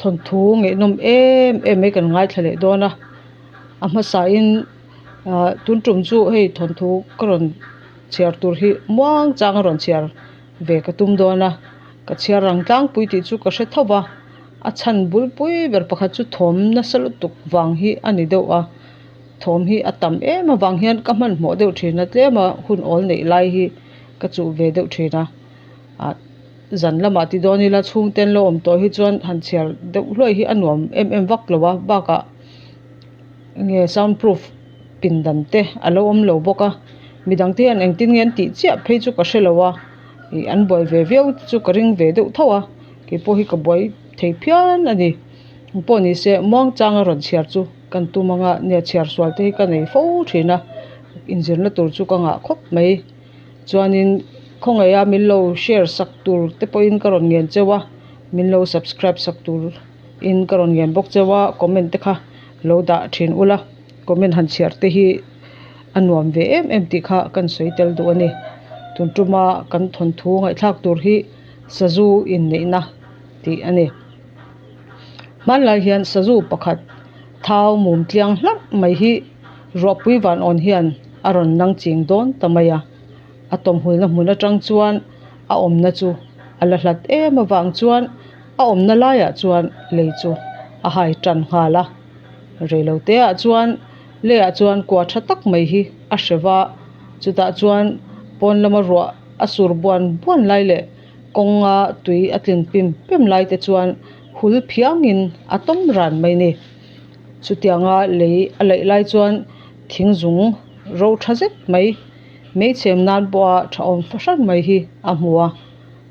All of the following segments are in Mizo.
Thawnthu ngaihnawm em em mai kan ngaithla leh dawn a, a hmasain ah tun tum chu hei thawnthu ka rawn chhiar tur hi muang chang a rawn chhiar ve ka tum dawn a, ka chhiar rang tlangpui tih chu ka hre tho va, a chhan bulpui ber pakhat chu thawm nasa lutuk vang hi a ni deuh a, thawm hi a tam em avang hian ka hmanhmawh deuh thin a tlem a hun awl neih lai hi ka chuh ve deuh thin a ah zan lamah ti dawn ila chhungte an lo awm tawh hi chuan han chhiar deuh hluai hi a nuam em em vak lo a bakah enge sound proof pindan te a lo awm lo bawk a midang te hian engtin nge an tih chiah phei chu ka hre lo a ih an buai ve viau te chu ka ring ve deuh tho a keipawh hi ka buai thei phian a ni engpawh ni se muang changa rawn chhiar chu kan tum anga nia chhiar sual te hi ka nei fo thin a inzirna tur chu ka ngah khawp mai. Chuanin khawngaiha min lo share sak tur te pawhin ka rawn ngen cheu a, min lo subscribe sak tur in ka rawn ngen bawk cheu a, comment te kha lo dah thin ula, comment han chhiar te hi a nuam ve em em tih kha kan sawi tel duh a ni. Tun tuma kan thawnthu ngaihthlak tur hi sazu inneihna tih a ni. Hmanlai hian sazu pakhat thau mum tliang hlauh mai hi ruahpui van awn hian a rawn nang ching dawn ta mai a, a tawmhulna hmun atang chuan a awmna chu a la hlat em avang chuan a awmna laiah chuan lei chu a hai tan nghal a, reiloteah chuan leiah chuan kua tha tak mai hi a hre va, chutah chuan pawn lama ruah a sur buan buan lai leh kawnga tui a tlin pim pem lai te chuan hul phiangin a tawm ran mai ni. Chutianga lei a laih lai chuan thing zung ro tha zet mai mei chhem nan pawha tha awm fahran mai hi a hmu a,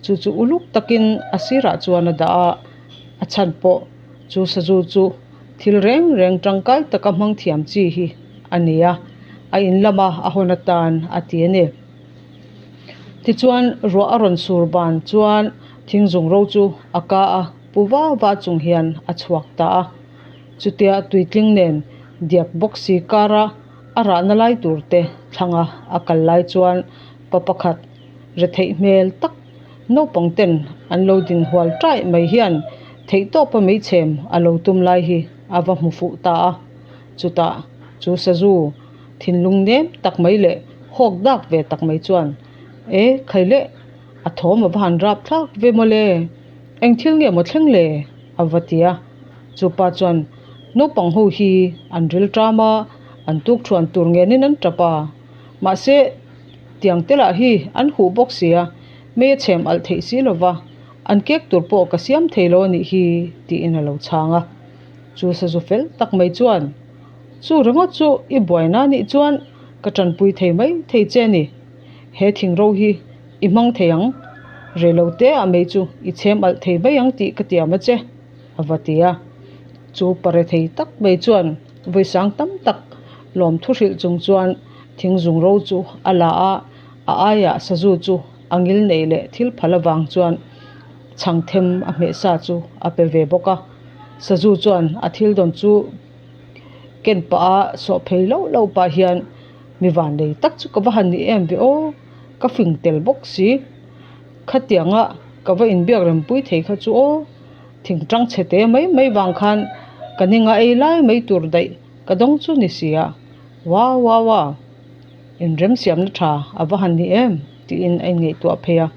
chu chu uluk takin a sirah chuan a dah a, a chhan pawh chu sazu chu thil reng reng tangkai taka hmang thiam chi hi a ni a, a in lama a hawn atan a ti a ni. Tichuan ruah a rawn sur ban chuan thing zung ro chu a ka a pu va va chung hian a chhuak ta a. Chutia tuitling nen diak bawk si kara a rahna lai tur te thlanga a kal lai chuan pa pakhat retheih hmel tak naupang ten an lo din hual taih mai hian theihtawpa meichhem a lo tum lai hi a va hmu fuh ta a. Chutah chu sazu thinlung nem tak mai leh hawk dak ve tak mai chuan E khai leh a thawm a va han rap thlak ve mawle eng thil nge maw thleng le a va ti a chupa chuan naupang ho hi an ril ṭam a an tuk ṭhuan tur ngenin an ṭap a mahse tiang te lah hi an huh bawk si a mei a chhem alh theih si lova an kek tur pawh ka siam thei lo a nih hi tiin a lo chhang a chu sazu fel tak mai chuan Chu ringawt chu i buaina anih chuan ka tanpui thei mai thei che a ni. He thingro hi i hmang thei ang, reilo te ah mei chu i chhem alh thei mai ang tih ka tiam a che, a va ti a. Chu pare thei tak mai chuan vawisang tam tak lawm thu hrilh chung chuan thingzung ro chu a la a, a aiah sazu chu a ngil neih leh thil phal avang chuan chhang them a hmeh sa chu a pe ve bawk a. Sazu chuan a thil dawn chu ken pah a sawh phei loh loh pah hian mi van nei tak chu ka va han ni em ve aw ka fing tel bawk si khatianga ka va inbiak rem pui thei kha chu aw thingtang chhe te mai mai vang khan ka ninga ei lai mai tur daih ka dawng chu ni si a wa wa wa inremsiamna tha a va han ni em tiin a inngaihtuah phei a.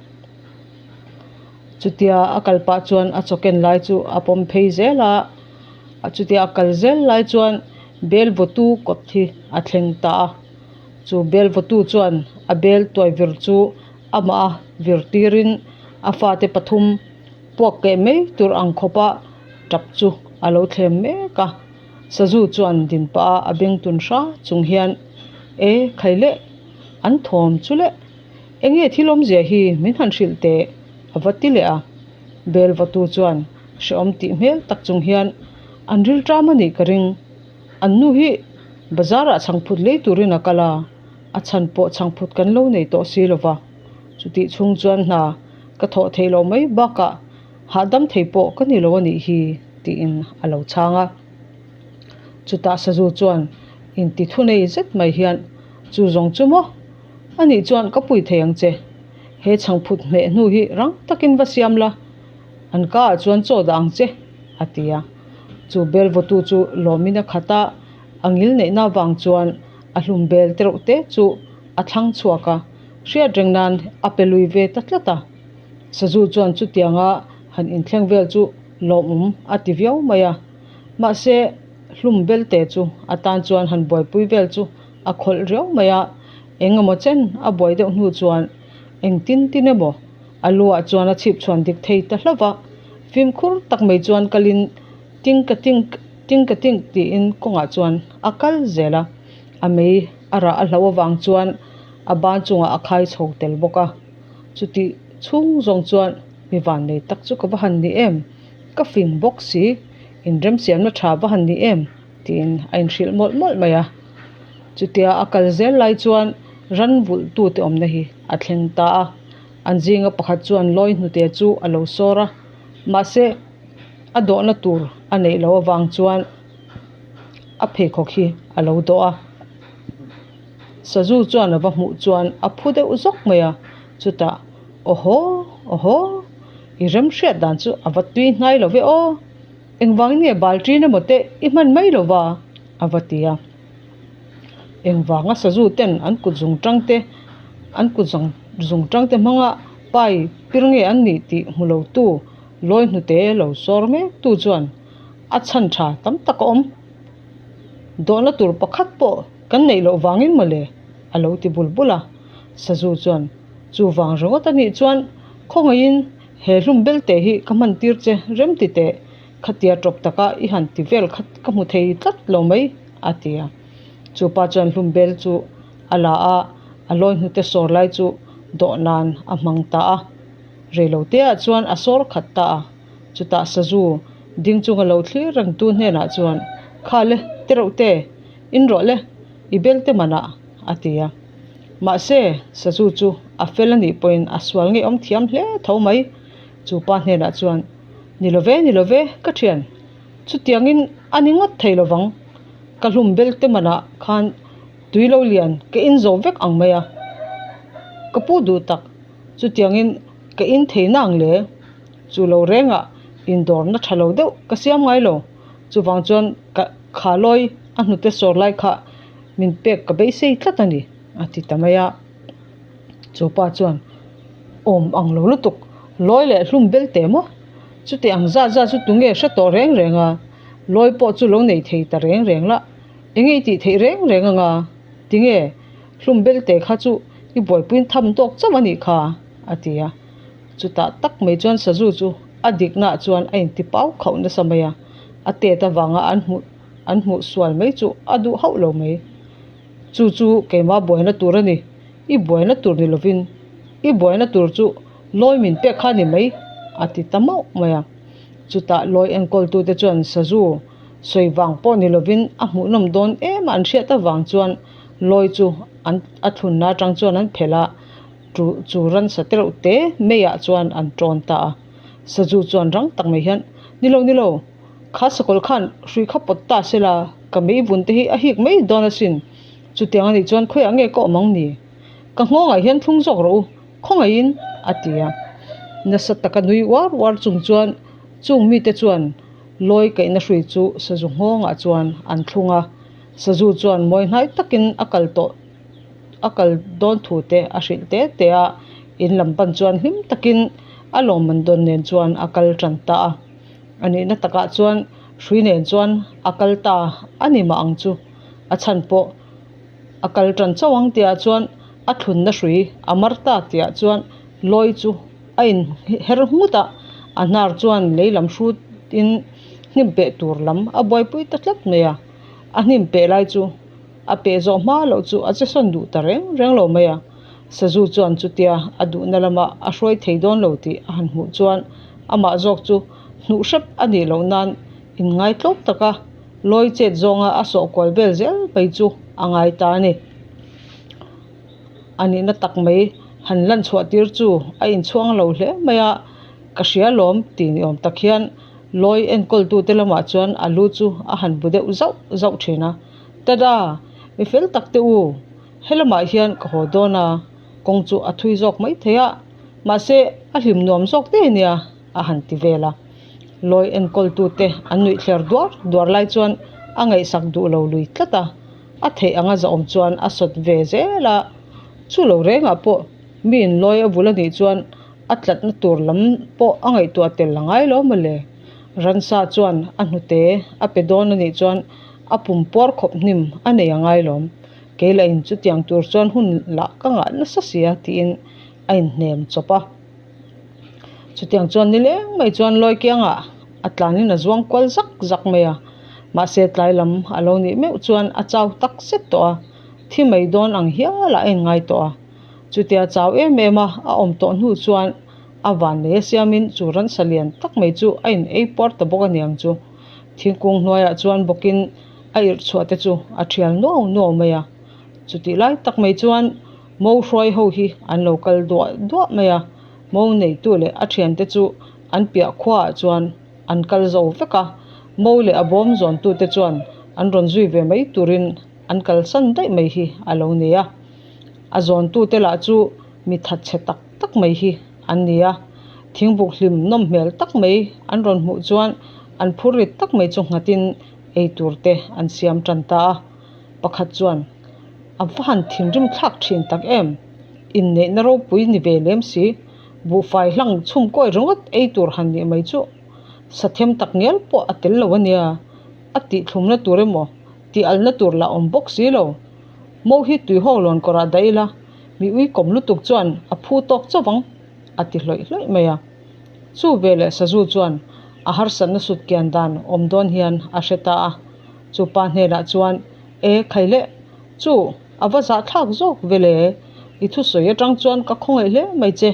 Chutia a kal pah chuan a chaw ken lai chu a pawm phei zel a, chutia a kal zel lai chuan bel vawtu kawt hi a thleng ta a, chu bel vawtu chuan a bel tuai vir chu amah a vir tirin a fate pathum puak keh mai tur ang khawpa tap chu a lo thlem mek a, sazu chuan din pah a a beng tun hra chung hian e khai leh an thawm chu leh. Enge thil awmzia hi min han hrilh teh a va ti leh a, bel vatu chuan hrehawm tih hmel tak chung hian an ril ṭam a nih ka ring. An nu hi bazar ah chhangphut lei turin a kal a, a chhan pawh chhangphut kan lo nei tawh si lova, chutih chhung chuan hna ka thawh theih loh mai bakah hahdam thei pawh ka ni lo a nih hi tiin a lo chhang a. Chutah sazu chuan inti thunei zet mai hian chu zawng chu maw? A nih chuan ka pui thei ang che. He chhangphut hmeh hnu hi rang takin va siam la, an ka ah chuan chaw dah ang che, a ti a. Chu bel vawtu chu lawmin a khat a, a ngil neihna avang chuan a hlum bel te reuh te chu a thlang chhuak a, hriat reng nan a pe lui ve ta tlat a. Sazu chuan chutianga han inthleng vel chu lawmawm a ti viau mai a, mahse hlum belte chu a tan chuan han buaipui vel chu a khawlh riau mai a, eng emaw chen a buai deuh hnu chuan engtin tin emaw a lu ah chuan a chhip chhuan dik thei ta hlauh va, fimkhur tak mai chuan kalin ting ka ting ting ka ting tiin kawngah chuan a kal zel a, a mei a rah a hlauh avang chuan a ban chungah a khai chho tel bawk a, chutih chhung zawng chuan mi vannei tak chu ka va han ni em, ka fing bawk si, inremsiamna tha va han ni em tiin a inhrilh mawlh mawlh mai a. Chutia a kal zel lai chuan ran vulh tute awmna hi a thleng ta a, an zinga pakhat chuan lawi hnute chu a lo sawr a, mahse a dawhna tur a neih loh avang chuan a pheikhawk hi a lo dawh a. Sazu chuan a va hmuh chuan a phu deuh zawk mai a, chutah Awhaw! Awhaw! I remhriat dan chu a va tui hnai lo ve aw! Engvangin nge bal ṭin emaw te i hman mai lo va? a va ti a. Engvanga sazu ten an kut zung ṭang te an kut zung zung ṭang te hmanga pai pir nge an nih tih hmu lo tu lawi hnute lo sawr mek tu chuan a chhan ṭha tam tak a awm. Dawhna tur pakhat pawh kan neih loh vangin mawle a lo ti bul bul a. Sazu chuan chuvang ringawt a nih chuan khawngaihin He hlum belte hi ka hman tir che rem ti teh, khatia tawp taka i han ti vel kha ka hmu thei tlat lo mai, a ti a. Chupa chuan hlum bel chu a la a, a lawi hnute sawr lai chu dawh nan a hmang ta a. Reiloteah chuan a sawr khat ta a, chutah sazu ding chunga lo thlir rengtu hnenah chuan, Kha le, tereuh te, in rawh le, i belte manah, a ti a. Mahse, sazu chu a fel a nih pawhin a sual ngei awm thiam hle tho mai. Chu pa hnenah chuan, Ni lo ve, ni lo ve, ka thian. Chutiangin a ni ngawt thei lovang. Ka hlum bel te manah khan tui lo lian ka in zo vek ang mai a. Ka pu duh tak, chutiangin ka in thei na ang le. Chu lo rengah indawrna tha lo deuh ka siam ngai lo. Chuvang chuan ka kha lawi a hnute sawr lai kha min pek ka beisei tlat a ni, a ti ta mai a. Chu pa chuan, Awm ang lo lutuk, lawi leh hlum bel teh maw? Chuti ang zat zat chu tunge hre tawh reng reng a, lawi pawh chu lo nei thei ta reng reng la, enge i tih theih reng reng anga, tinge hlum bel teh kha chu i buaipuiin tham tawk chauh a nih kha, a ti a. Chutah tak mai chuan sazu chu a diknaah chuan a inti pau khauh nasa mai a, a tet avanga an hmuh an hmuh sual mai chu a duh hauh lo mai. Chu chu keimah buaina tur a ni, i buaina tur ni lovin i buaina tur chu lawi min pek kha a ni mai a ti ta mauh mai a. Chutah lawi enkawltute chuan sazu sawi vang pawh ni lovin a hmuhnawm dawn em a an hriat avang chuan lawi chu an a thlunna atang chuan an phelh a, chu chu ransa te reuh te meiah chuan an tawn ta a. Sazu chuan rang tak mai hian, Ni lo ni lo, Kha sakawlh khan hrui kha pawt ta se la, ka mei vun te hi a hik mai dawn asin. Chutiang anih chuan khawiah nge ka awm ang ni? Ka nghawngah hian thlung zawk rawh u, khawngaihin, a ti a. Nasa taka nui uar uar chung chuan chung mite chuan lawi kaihna hrui chu sazu nghawngah chuan an thlung a. Sazu chuan mawi hnai takin a kal tawh a kal dawn thu te a hrilh te te a, in lam pan chuan hlim takin a lawmman dawn nen chuan a kal tan ta a. A nihna takah chuan hrui nen chuan a kal ta a ni mah ang chu. A chhan pawh a kal tan chauh ang tihah chuan a thlunna hrui a mar ta tihah chuan lawi chu a in her nghut a, a hnar chuan lei lam hrutin hnim peh tur lam a buaipui ta tlat mai a. A hnim peh lai chu a peh zawh hma loh chu a che sawn duh ta reng reng lo mai a. Sazu chuan chutia a duhna lama a hruai thei dawn lo tih a han hmuh chuan amah zawk chu hnuh hrep a nih loh nan inngaitlawm taka lawi chet zawnga a sawh kual vel zel mai chu a ngai ta a ni. A nihna tak mai han lan chhuah tir chu a inchhuang lo hle mai a, ka hria lawm tih ni awm tak hian lawi enkawltute lamah chuan a lu chu a han bu deuh zauh zauh thin a, Tada! Mi fel tak te u! Helamah hian ka haw dawn a, kawng chu a thui zawk mai thei a, mahse a hlim nuam zawk te nia a han ti vel a. Lawi enkawltute an nuih thler duar duar lai chuan a ngaihsak duh lo lui tlat a, a theih anga zahawm chuan a sawt ve zel a. Chu lo rengah pawh mi in lawi a vul a nih chuan a tlatna tur lam pawh a ngaihtuah tel a ngai lo mawle. Ransa chuan a hnute a pe dawn a nih chuan a pum puar khawp hnim a nei a ngai lawm. Kei lah in chutiang tur chuan hun lah ka ngah nasa sia tiin a inhnem chawp a. Chutiang chuan nileng mai chuan lawi kiangah a tlanin a zuang kual zak zak mai a, mahse tlai lam a lo nih meuh chuan a chau tak zet tawh a, thi mai dawn ang hialah a inngai tawh a. Chutia chau em em a a awm tawh hnu chuan a vannei a siamin chu ransa lian tak mai chu a in ei puar ta bawk a niang chu. Thingkung hnuaiah chuan bawkin a irh chhuah te chu a thial nuau nuau mai a. Chutih lai tak mai chuan Mo hruai ho hi an lo kal duah duah mai a, mo neitu leh a thiante chu an piah khuaah chuan an kal zo vek a, mo leh a bawm zawntute chuan an rawn zui ve mai turin an kalsan daih mai hi a lo ni a. A zawntute lah chu mi thatchhe tak tak mai hi an ni a, thingbuk hlim nawm hmel tak mai an rawn hmuh chuan an phur rit tak mai chu nghatin ei tur te an siam tan ta a, pakhat chuan A va han thinrim thlak thin tak em? Inneihna ropui ni ve lem si, buhfai hlang chhum kawi ringawt ei tur han nih mai chu sathem tak ngial pawh a tel lo a nia, a tih thlumna tur emaw tih alna tur lah awm bawk si lo. Mo hi tuihawk lawn kawrah dah ila, mi uikawm lutuk chuan a phu tawk chauh ang, a ti hlawih hlawih mai a. Chu veleh sazu chuan a harsatna sut kian dan awm dawn hian a hre ta a, chu pa hnenah chuan E khai le, chu a va zahthlak zawk ve le, i thusawi atang chuan ka khawngaih hle mai che.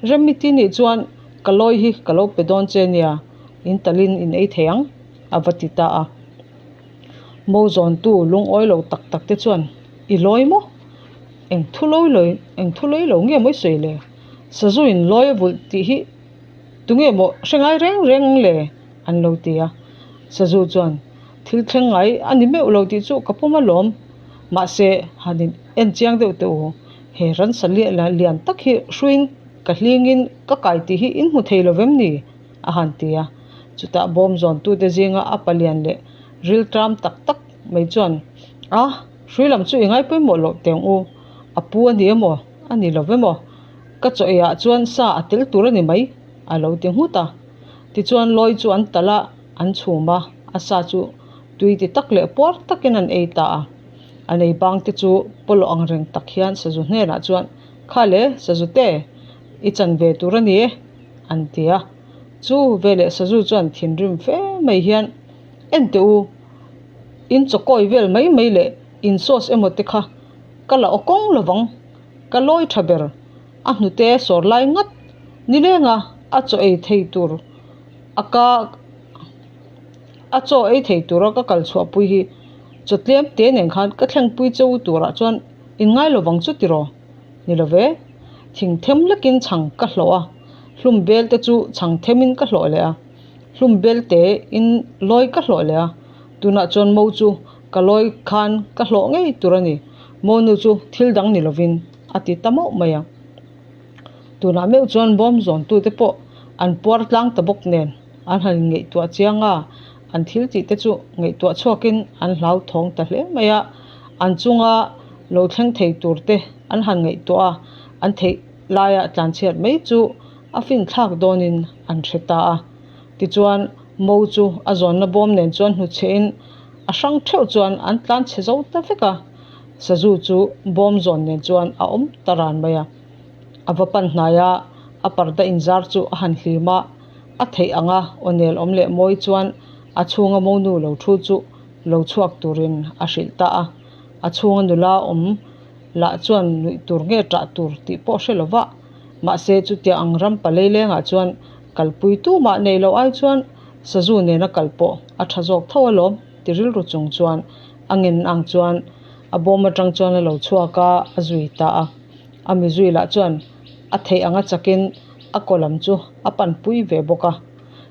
Remiti nih chuan ka lawi hi ka lo pe dawn che nia, in talin in ei thei ang, a va ti ta a. Mo zawntu lungawi lo tak tak te chuan, I lawi maw? Eng thu lawi lawi, eng thu lawi lo nge maw i sawi le? Sazu in lawi a vulh tih hi tunge maw hre ngai reng reng le? an lo ti a. Sazu chuan, Thil thleng ngai a ni meuh lo tih chu ka pawm alawm. Mahse, han in en chiang deuh teh u, he ransa lian tak hi hruiin ka hlingin ka kai tih hi in hmu thei lo vem ni? a han ti a. Chutah bawm zawntute zinga a palian leh ril tram tak tak mai chuan, A, hrui lam chu i ngai pawimawh loh teh ang u, a pu a ni emaw, a ni lo emaw, ka chaw eiah chuan sa a tel tur a ni mai, a lo ti nghut a. Tichuan lawi chu an talh a, an chhum a, a sa chu tui ti tak leh puar takin an ei ta a. An ei bang te chu pawlawh ang reng tak hian sazu hnenah chuan, Kha le, sazu te, i chan ve tur a ni e, an ti a. Chu veleh sazu chuan thinrim fe mai hian, En teh u, in chawkawi vel mai mai leh in sauce emaw te kha ka la aw kawng lovang, ka lawi tha ber, a hnute sawr lai ngat nilenga a chaw ei thei tur a ka a chaw ei thei tura ka kal chhuah pui hi chaw tlem te nen khan ka thleng pui che u turah chuan in ngai lo vang chu tiraw ni lo ve thing them lekin chhang ka hlawh a hlum bel te chu chhang themin ka hlawh leh a hlum bel te in lawi ka hlawh leh a tunah chuan mo chu ka lawi khan ka hlawh ngei tur a ni mo nu chu thil dang ni lovin a ti ta mauh mai a. Tunah meuh chuan bawm zawntute pawh an puar tlang ta bawk nen an han ngaihtuah chiang a, an thil tih te chu ngaihtuah chhuakin an hlauthawng ta hle mai a, an chunga lo thleng thei tur te an han ngaihtuah a, an theih laia tlanchhiat mai chu a finthlak dawnin an hre ta a. Tichuan mo chu a zawnna bawm nen chuan hnuchhehin a hrang theuh chuan an tlanchhe zo ta vek a. Sazu chu bawm zawn nen chuan a awm ta ran mai a, a va pan hnai a, a parda inzar chu a han hlim a, a theih ang a, aw nel awm leh mawi chuan a chhunga monu lo thu chu lo chhuak turin a hrilh ta a, a chhunga nula awm lah chuan nuih tur nge ṭah tur tih pawh hre lo va, mahse chutiang ang ram palei lengah chuan kalpui tumah neih loh ai chuan sazu nena kal pawh a ṭha zawk tho alawm ti rilru chung chuan A ngen ang chuan a bawm atang chuan a lo chhuak a, a zui ta a. A mi zui lah chuan a theih anga chakin a kaw lam chu a panpui ve bawk a.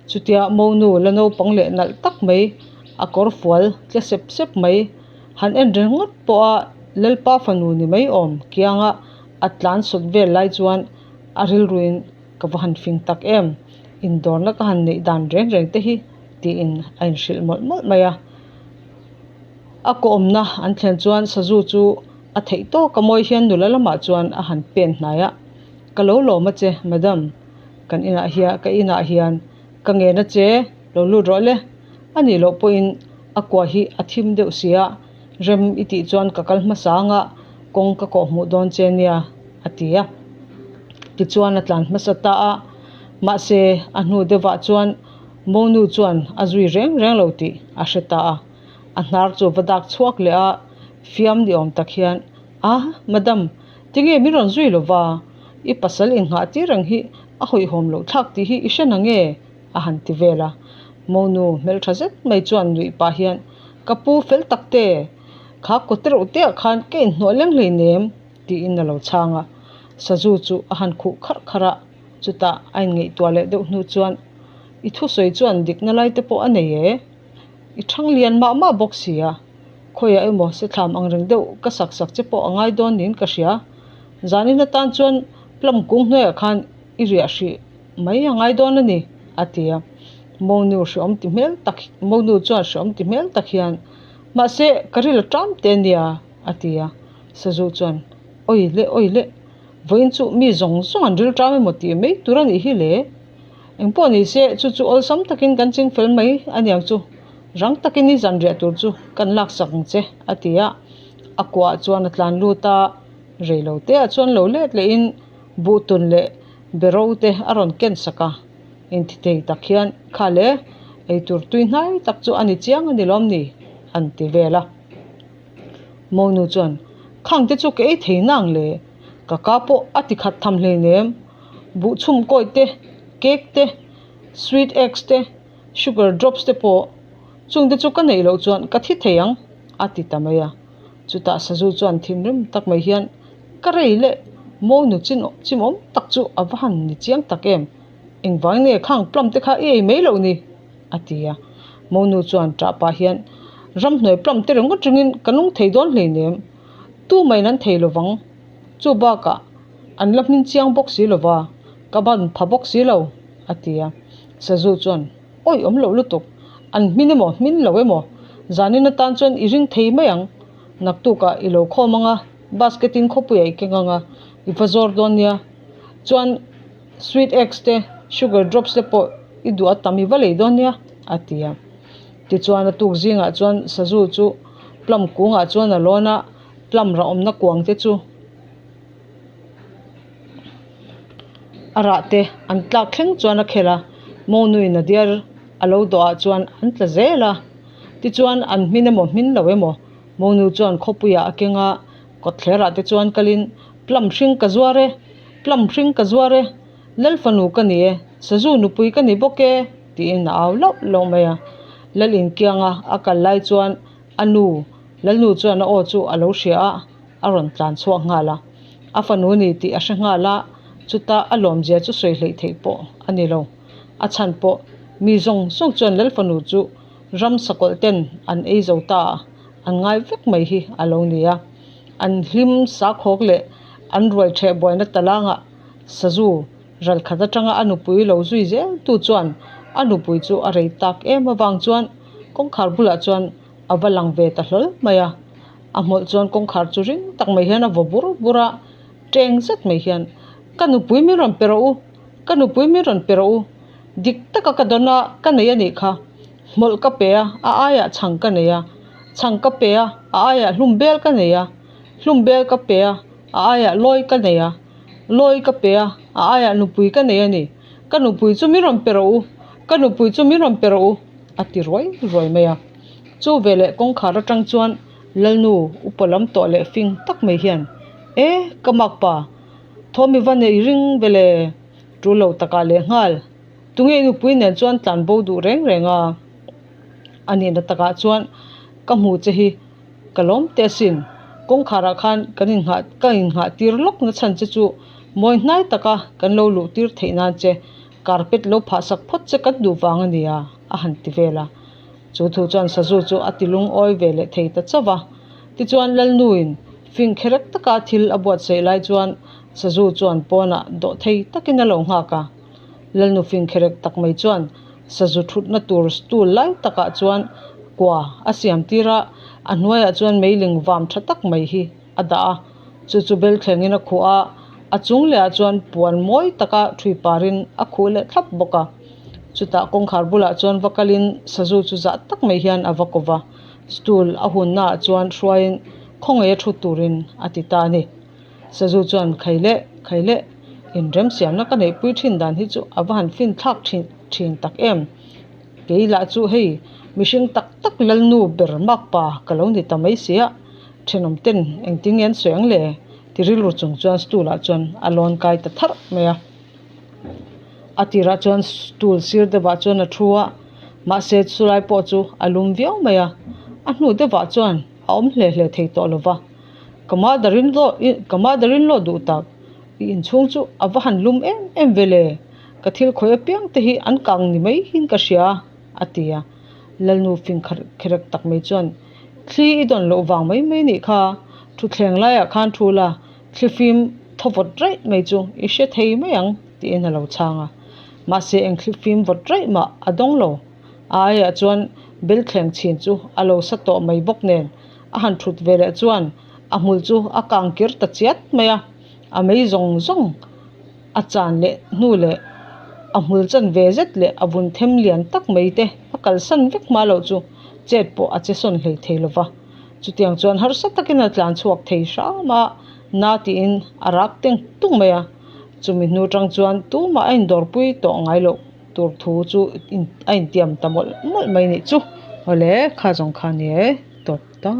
Chutia monu la naupang leh nalh tak mai, a kawr fual tle sep sep mai han en ringawt pawh a Lalpa fanu ni mai awm kianga a tlan sawt vel lai chuan a rilruin ka va han fing tak em! Indawrna ka han neih dan reng reng te hi tiin a inhrilh mawlh mawlh mai a. A kawmna an thlen chuan sazu chu a theih tawk a mawi hian nula lamah chuan a han pen hnai a, Ka lo lawm a che, madam, kan inah hian ka inah hian ka ngen a che, lo lut rawh le. A nih loh pawhin a kua hi a thim deuh sia, rem i tih chuan ka kal hmasa anga kawng ka kawh hmuh dawn che nia, a ti a. Tichuan a tlan hmasa ta a, mahse a hnu deuhah chuan Monu chuan a zui reng reng lo tih a hre ta a, a hnar chu va dak chhuak leh a, fiam ni awm tak hian, A, madam, tinge min rawn zui lo va, i pasal innghah tir reng hi a hawihhawm loh thlak tih hi i hre na nge? a han ti vel a. Monu hmeltha zet mai chuan nuih pah hian, Ka pu fel tak te, kha kawt reuh te ah khan ka inhnuah leng hleinem, tiin a lo chhang a. Sazu chu a han khuh kharh kharh a. Chutah a inngaihtuah leh deuh hnu chuan, I thusawi chuan dikna lai te pawh a nei e. I thang lian mah mah bawk si a, khawiah emaw sethlam ang reng deuh ka sak sak che pawh a ngai dawn niin ka hria. Zanin atan chuan plum kung hnuaiah khan i riah hrih mai a ngai dawn a ni, a ti a. Monu hreawm ti hmel tak Monu chuan hreawm ti hmel tak hian, Mahse, ka ril a ṭam te nia, a ti a. Sazu chuan, Awi le, awi le. Vawiin chu mi zawng zawng an ril ṭam emaw tih mai tur a nih hi le. Engpawh ni se chu chu awlsam takin kan ching fel mai a niang chu. Rang takin i zanriah tur chu kan laksak ang che a ti a. A kuah chuan a tlan lut a, rei lo te ah chuan lo let lehin buhtun leh bero te a rawn ken sak a. Inti thei tak hian kha le eitur tui hnai tak chu a ni chiang a ni lawm ni an ti vel a. Monu chuan, Khang te chu ka ei thei nang le, ka ka pawh a ti khat tham hleinem, buh chhum kawi te, cake te, sweet eggs te, sugar drops te pawh, chung te chu ka neih loh chuan ka thi thei ang, a ti ta mai a. Chutah sazu chuan thinrim tak mai hian, Ka rei leh, monu chimawm tak chu a va han ni chiang tak em, engvang nge khang plum te kha i ei mai loh ni? a ti a. Monu chuan ṭah pah hian, Ramhnuai plum te ringawt ringin ka nung thei dawn hleinem, tu main an thei lovang, chu bakah an la hmin chiang bawk si lova, ka ban pha bawk si lo, a ti a. Sazu chuan, Awi awm loh lutuk, an hmin emaw hmin lo emaw, zanin atan chuan i ring thei mai ang, naktukah i lo khawm ang a, basket in khawpuiah i keng ang a, i va zawr dawn nia, chuan Sweet eggs te, sugar drops te pawh i duh a tam i va lei dawn nia, a ti a. Tichuan a tuk zingah chuan sazu chu plum kungah chuan a lawn a, plum rah awmna kuang te chu a rah te an tlak thleng chuan a khel a, Monuin a diar a lo dawh ah chuan an tla zel a. Tichuan an hmin emaw hmin lo emaw Monu chuan khawpuiah a keng a, kawtthlerah te chuan kalin plum hring ka zuar e, Plum hring ka zuar e, Lal fanu ka ni e, sazu nupui ka ni bawk e, tiin a au lauh lauh mai a. Lal inkianga a kal lai chuan a nu, Lalnu chuan a aw chu a lo hria a, a rawn tlan chhuak nghal a. A fanu ni tih a hre nghal a, chuta a lawmzia chu sawi hleih theih pawh a ni lo. A chhan pawh mi zawng zawng chuan Lal fanu chu ram sakawlh ten an ei zo ta a, an ngai vek mai hi a lo ni a. An hlim sakhawk leh an ruai ṭheh buaina talangah sazu ral khat aṭanga a nupui lo zui zel tu chuan a nupui chu a rei tak em avang chuan kawngkhar bulah chuan a va lang ve ta hlawl mai a. A hmawlh chuan kawngkhar chu ring tak mai hian a vaw bur bur a, ṭeng zet mai hian, Ka nupui min rawn pe rawh u, ka nupui min rawn pe rawh u, dik taka ka dawn a, ka nei a nih kha. Hmawlh ka pe a, a aiah chhang ka nei a, chhang ka pe a, a aiah hlum bel ka nei a, hlum bel ka pe a, a aiah lawi ka nei a, lawi ka pe a, a aiah nupui ka nei a ni. Ka nupui chu min rawn pe rawh u, ka nupui chu min rawn pe rawh u, a ti ruai ruai mai a. Chu veleh kawngkhar atang chuan Lalnu upa lam tawh leh fing tak mai hian, E, ka makpa, thawm i va nei ring vele, tul lo takah leh nghal. Tunge i nupui nen chuan tlan bo duh reng reng a? A nihna takah chuan ka hmu che hi ka lawm teh asin. Kawngkharah khan kan innghah ka innghah tir lawk na chhan che chu mawi hnai taka kan lo luh tir theih nan che carpet lo phah sak phawt che kan duh vang a nia a han ti vel a. Chu thu chuan sazu chu a ti lungawi ve leh thei ta chauh va. Tichuan Lalnuin fing kherek taka thil a buatsaih lai chuan sazu chuan pawnah dawh thei takin a lo nghak a. Lalnu fingkherek tak mai chuan sazu thutna tur stool lai takah chuan kua a siam tir a, a hnuaiah chuan meiling vam tha tak mai hi a dah a, chu chu bel thlengin a khuh a, a chung lehah chuan puan mawi taka thui parin a khuh leh thlap bawk a. Chutah kawngkhar bulah chuan va kalin sazu chu zah tak mai hian a va kawp a, stool a hunnaah chuan hruaiin khawngaih a thut turin a ti ta a ni. Sazu chuan khai leh khai leh inremsiamna ka neihpui thin dan hi chu a va han fin thlak thin thin tak em. Kei lah chu hei mihring tak tak lalnu ber makpa ka lo ni ta mai sia, thenawm ten engtin nge an sawi ang le? ti rilru chung chuan stool ah chuan a lawn kai ta tharh mai a. A tirah chuan stool sir deuhah chuan a thu a, mahse chulai pawh chu a lum viau mai a, a hnu deuhah chuan a awm hle hle thei tawh lo va. Ka mother in law ka mother in law duh tak, i inchhung chu a va han lum em em ve le, ka thil khawih apiang te hi an kang ni mai hian ka hria, a ti a. Lalnu fing kherek tak mai chuan, Thli i dawn loh vang mai mai nih kha, thutthleng laiah khan thu la, thlifim thaw vawt raih mai chu i hre thei mai ang, tiin a lo chhang a. Mahse eng thlifim vawt raih mah a dawng lo. A aiah chuan belthleng chhin chu a lo sa tawh mai bawk nen, a han thut ve leh chuan a hmul chu a kang kir ta chiat mai a, a mei zawng zawng a chan leh hnu leh a hmul chan ve zet leh a vun them lian tak mai te a kalsan vek hma loh chu chet pawh a che sawn hlei thei lo va. Chutiang chuan harsa takin a tlan chhuak thei hram a, na tiin a rak teng tung mai a. Chumi hnu tang chuan tumah a indawrpui tawh ngai loh tur thu chu a intiam ta mawlh mawlh mai nih chu. Awle, kha zawng kha ni e, tawp ta.